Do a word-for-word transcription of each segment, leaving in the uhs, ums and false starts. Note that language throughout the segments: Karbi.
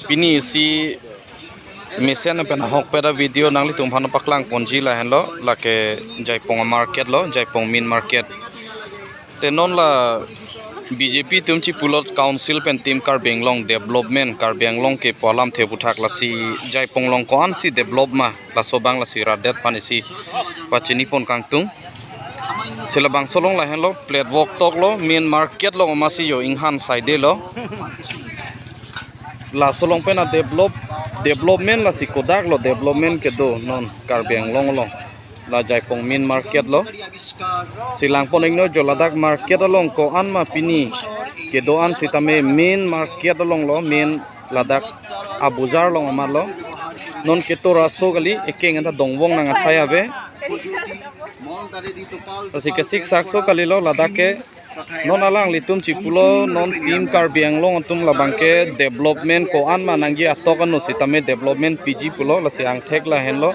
Pini isi mesen pen ahokpet a-video nanglitum aphan paklang ponji lahenlo, lake Jaipong market lo, Jaipong main market. Te non la B J P atum chipulo council pen Team Karbi Anglong development, Karbi Anglong ke pu alamthe aputhak, lasi Jaipong along ko-ansi develop ma, laso abang lasi rat adet aphan isi pachini pon kangtung. Si labangso along lahenlo, flat walk tok lo, main market lo, masi yo inghan side lo. Laso along pen a-develop, development lasi kodak lo, development kedo non Karbi Anglong along. La Jaipong main market lo. Si lang pon iknon jo, ladak market along ko-an ma pini kedo an sitame main market along lo, main ladak abojar along amat lo. Non ketur aso kali, ekeng anta dongvong nang athai ave. Lasi kesik sakso kalilo ladak ke. Non alanglitum chipulo, non Team Karbi Anglong atum labang ke development ko-an ma nangji atok ano sitame development piji pulo, lasi angthek lahenlo.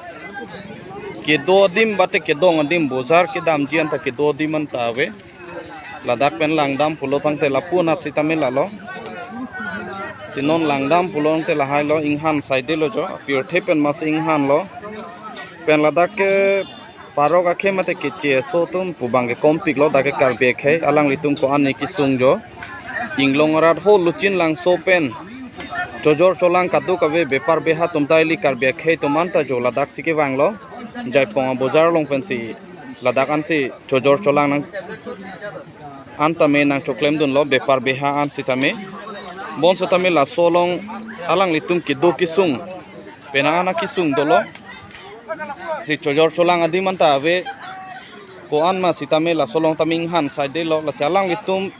Kedo adim bate kedong adim, bojar kedamji anta kedo adim anta ave. Ladak pen langdam pulo tangte lapu na sitame lalo. Si non langdam pulo tangte lahai lo, inghan side lo jo, pirthe pen masi inghan lo. Pen ladak ke parok akhei mate keche aso atum pu abang ke kompik lo, dak ke Karbi akhei, alanglitum ko-an ne kesung jo. Inglong arat ho Luching Langso pen chojor cholang kadokave bepar beha atum ta ili Karbi akhei atum anta jo ladak si kevang lo. Jaipong abojar along pensi ladak ansi chojor cholang nang anta me nangchoklem dunlo, bepar beha an sitame. Bonsitame laso along alanglitum kedo kesung, penang ana kesung dolo. Si chojor cholang adim anta ave, ko-an ma sitame laso along tame inghan side lo, lasi alanglitum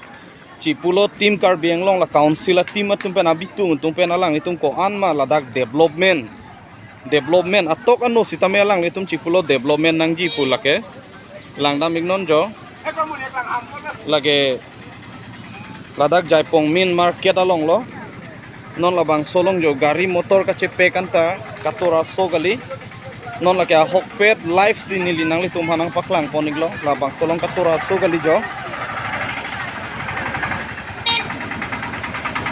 chipulo Team Karbi Anglong la council a-team atum pen abitung atum pen alanglitum ko-an ma ladak development, development atok ano sitame alanglitum chipulo development nangji pu lake langdam iknon jo. Lake ladak Jaipong main market along lo. Non labangso along jo gari motor kachepek anta katur aso kali. Non lake ahokpet live si neli nanglitum aphan nangpaklang pon iklo. Labangso along katur aso kali jo.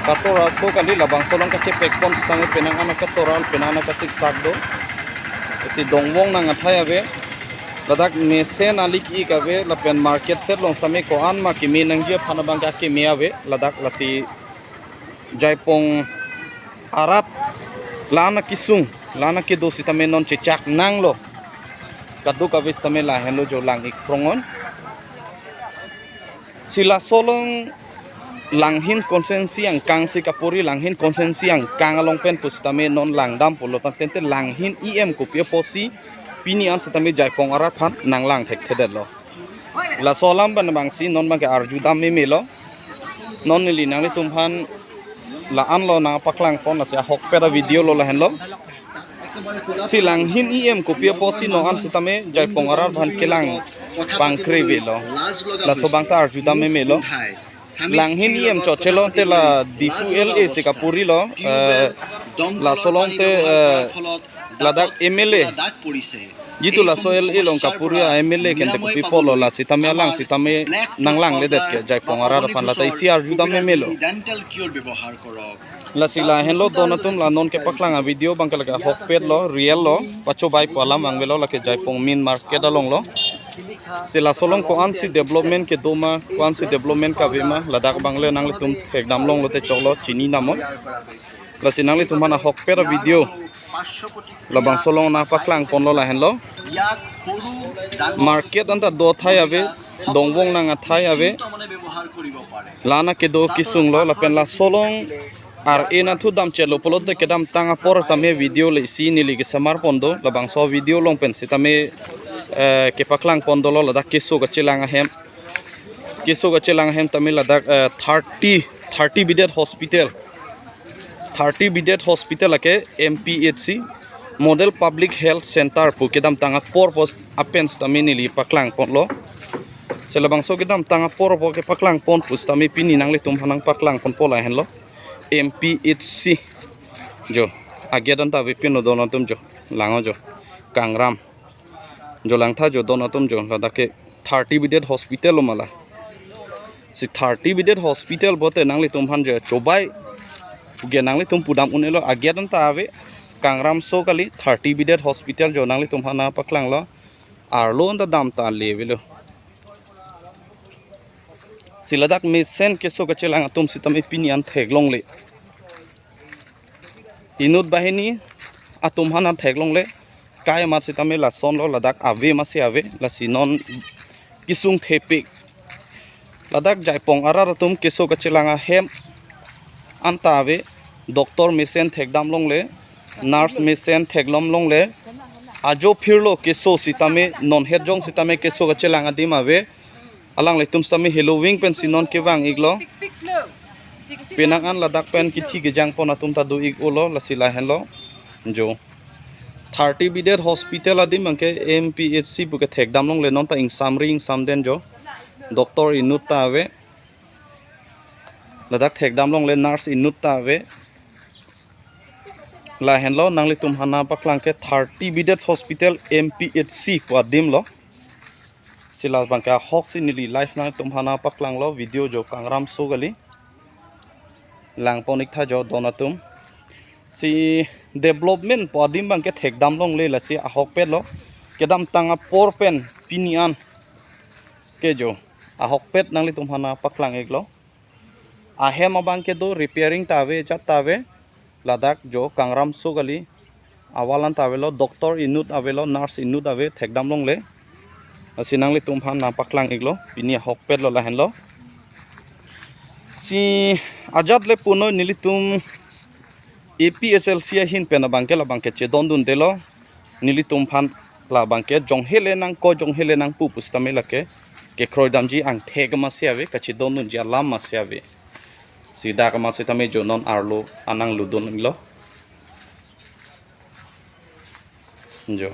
Katur aso kali, labangso along kachepek pon sitame penang ana katur al, penang ana kasiksak do. Si dongvong nang athai ave. Ladak mesen alik ik ave, lapen market set along sitame ko-an ma keme nangji aphan abang ke keme ave. Ladak lasi Jaipong arat la-an akesung, la-an akedo sitame non chechak nanglo. Kadokave sitame lahenlo jo lang ik prong on. Si laso along Langhin constituency angkang si kapuri, Langhin constituency angkang along pen pusitame non langdam pulo tangte Langhin E M kopi apotsi pini an sitame Jaipong arat aphan nanglang thekthedetlo. Laso alam pen abangsi non abang ke arjudam memelo. Non neli nanglitum aphan la-an lo nangpaklang pon, lasi ahokpet a-video lo lahenlo. Si Langhin E M kopi apotsi non an sitame Jaipong arat aphan kelang pangkre avelo. Laso abang ta arjudam memelo. Langhin E M chotchelo te la Diphu L A si kapuri lo, eh, laso along te, eh, ladak M L A. Jitu laso L A along kapuri a-M L A kente kopi apotlo, la sitame alang sitame nanglangledet ke Jaipong arat aphan, lata isi arjudam memelo. Lasi lahenlo don atum, la non kepaklang a-video abang ke lake ahokpet lo, real lo, pachobei pu alam vangvelo, lake Jaipong main market along lo. Si laso along ko-ansi development kedo ma, ko-ansi development kave ma, ladak abang le nanglitum thekdam longlo te choklo, chini namnon. Lasi nanglitum aphan ahokpet a-video labangso along nangpaklang ponlo lahenlo. Market anta do athai ave, dongvong nang athai ave. La-an akedo kesung lo, lapen laso along ar-e nangthu damchelo pulote kedamtang apor tame video le isi neli kesamar pon do, labangso video along pen sitame, eh, kepaklang pon dolo ladak keso kachelang ahem. Keso kachelang ahem tame ladak, eh, thirty, thirty bedded hospital. Thirty bedded hospital lake M P H C, Model Public Health Center pu kedamtang apor pos apen sitame neli paklang ponlo. Si labangso kedamtang apor pu kepaklang pon pusitame pini nanglitum aphan nangpaklang ponpo lahenlo. M P H C. Jo. A-gate anta avepinlo don atum jo. Langnon jo. Kangram. Jo langtha jo don atum jo. Ladak ke thirty bedded hospital lo ma la. Si thirty bedded hospital pulote nanglitum aphan jo chobei Puke nanglitum pudam un-elo, a-gate anta ave, Kangram so kali, thirty bedded hospital jo nanglitum aphan nangpaklanglo, arlo anta dam ta le avelo. Si ladak mesen keso kachelang atum sitame pini an theklongle. Inut banghini atum aphan an theklongle, kai amat sitame lasonlo, ladak ave masi ave, lasi non kesung thepik. Ladak Jaipong arat atum keso kachelang ahem anta ave, doctor mesen thekdamlongle, nurse mesen thekdamlongle, ajo phirlo keso sitame, non het jong sitame keso kachelang adim ave, alanglitum sitame heloving pensi non kevang iklo. Penang an ladak pen kithi kejang pon atum ta do ik-olo, lasi lahenlo. Jo. Thirty bedded hospital adim abangke M P H C puke thekdamlongle, non ta ingsamri ingsamden jo. Doctor inut ta ave. Ladak thekdamlongle, nurse inut ta ave. Lahenlo nanglitum aphan nangpaklang ke thirty bedded hospital M P H C pu adimlo. Si labangke ahoksi neli live nangtum aphan nangpaklanglo, video jo Kangram so kali. Langpon ik tha jo don atum. Si development pu adim abangke thekdamlongle, lasi ahokpetlo. Kedamtang apor pen pini an ke jo ahokpet nanglitum aphan nangpaklang iklo. Ahem abangke do, repairing ta ave, jat ta ave. Ladak jo Kangram so kali, a-wall anta avelo, doctor inut avelo, nurse inut ave, thekdamlongle. Lasi nanglitum aphan nangpaklang iklo, pini ahokpetlo lahenlo. Si ajat le puno nelitum A P H L C ahin pen abangke labangke chedondundelo. Nelitum aphan labangke jonghe le nangkoi, jonghe le nangpu pusitame lake kekroidamji angthek masi ave, kachedondunji alam masi ave. Si dak amat sitame jo non arlo anang ludun lo. Jo.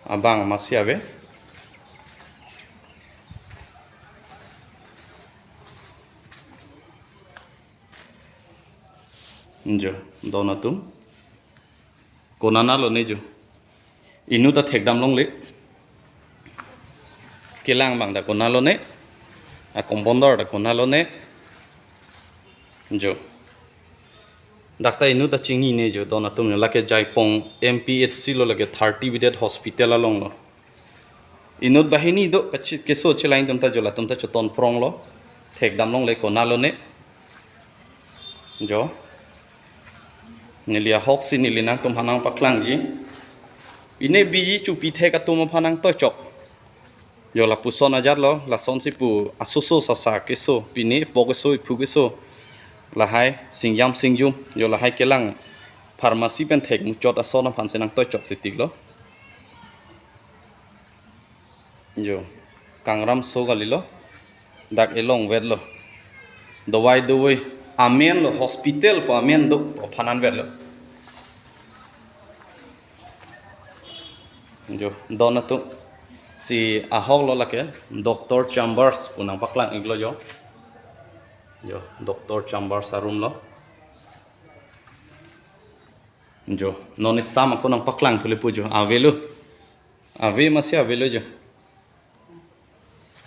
Abang masi ave. Jo, don atum. Konatlo ne jo. Inut ta thekdamlongle. Kelang abang ta konatlo ne. A-compounder ta konatlo ne. Jo. Dak ta inut ta chinine jo, don atum, lake Jaipong M P H C lo, lake thirty bedded hospital alonglo. Inut banghini do kachi-, keso chelang atum ta jo, latum ta choton pronglo. Thekdamlongle konatlo ne. Jo. Neli ahoksi neli nangtum aphan nangpaklangji. Pine biji chupi thek atum aphan nangtoichok. Jo lapuson ajatlo, lasonsi pu asoso sasa keso, pine po keso, iphu keso. Lahai singjam singjum, jo lahai kelang pharmacy pen thek muchot ason aphansi nangtoichok titiklo. Jo, Kangram so kalilo. Dak elong vetlo. Dawai dawai amen lo, hospital pu amen do, aphan an vetlo. Jo, don atum. Si ahok lo lake, Doctor Chambers pu nangpaklang iklo jo. Jo, Doctor Chambers aroom lo. Jo, non isam ako nangpaklang thule pu jo, avelo. Ave masi avelo jo.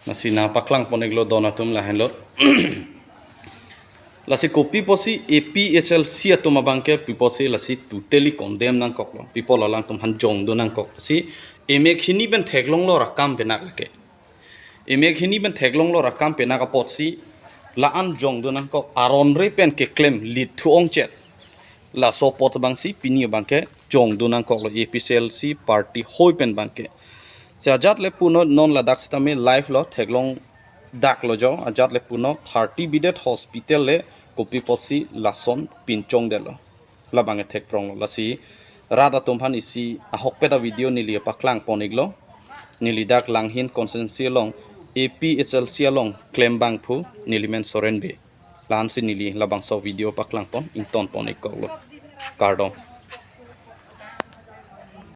Lasi nangpaklang pon iklo don atum lahenlo. Lasi kopi pusi A P H L C atum abangke pi pusi lasi totally condemn nangkoklo. Pi pulo alangtum aphan jongdun nangkok. Si emek hini pen theklonglo ra kam penak lake. Emek hini pen theklonglo ra kam penak apotsi la-an jongdun nangkok, aron re pen keklem lit thu ongchet. Laso apot abangsi pini abangke jongdun nangkoklo A P H L C party hoi pen abangke. Si ajat le puno non ladak sitame live lo, theklong daklo jo, ajat le puno thirty bedded hospital le kopi pusi lason pinchongdetlo. Labangke thekpronglo, lasi rat atum aphan isi ahokpet a-video neli paklang pon iklo. Neli dak Langhin constituency along A P H L C along klembang phu neli men Soren Bey. La-ansi neli labangso video paklang pon ington pon ikkoklo. Kardom.